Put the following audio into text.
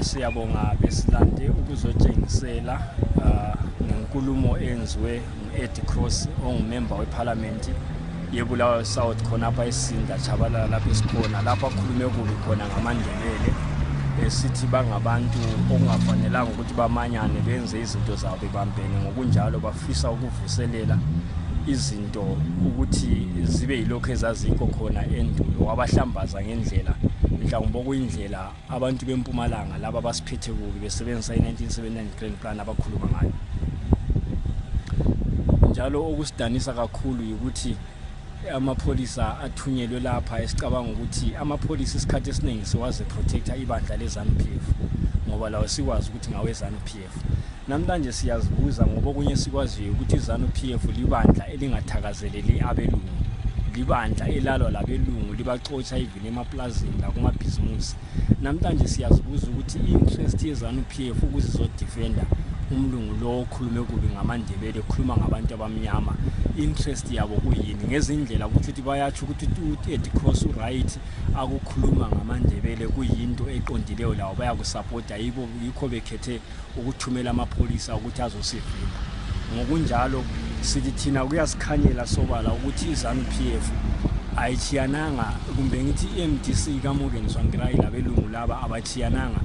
Siyabonga, besilande ukuzotshengisela ngenkulumo eyenziwe ngu-Eddie Cross, ongumemba weParliament yeBulawayo South, khonapha eSinda Tshabalala, lapho esikhona, lapho akhulume kubi khona ngamaNdebele, esithi bangabantu okungafanelanga ukuthi bamanyane benze izinto zabo bebambene. Ngokunjalo bafisa ukuvuselela izinto ukuthi zibe yilokhu ezazikho khona endulo. Wabahlambaza ngendlela, mhlawumbe okuyindlela abantu bempumalanga laba basiphethe kubi besebenzisa i-1979 Grand Plan abakhuluma ngayo. Njalo okusidanisa kakhulu yikuthi amapholisa athunyelwe lapha, esicabanga ukuthi amapholisa isikhathi esiningi siwaze protector ibandla le-ZANU PF, ngoba lawo sikwazi ukuthi ngawe-ZANU PF. Namhlanje siyazibuza, ngoba okunye sikwaziyo ukuthi i-ZANU PF libandla elingathakazeleli abelungu, libandla elalwa labelungu, libaxotsha even emaplazini lakumabhizimusi. Namhlanje siyazibuza ukuthi i-interest ye-ZANU PF ukuze izodefenda umlungu lo okhulume kubi ngamaNdebele, ekhuluma ngabantu abamnyama, interest yabo kuyini? Ngezindlela ukuthi ukuthi bayatsho ukuthi u-Eddie Cross uright, akukhuluma ngamaNdebele kuyinto eqondileyo, lawo bayakusapota, yibo yikho bekhethe ukuthumela amapholisa ukuthi azosivimba. Ngokunjalo sithi thina kuyasikhanyela sobala ukuthi i-ZANU PF ayichiyananga, kumbe ngithi i-MDC kaMorgan Tsvangirai labelungu laba abachiyananga.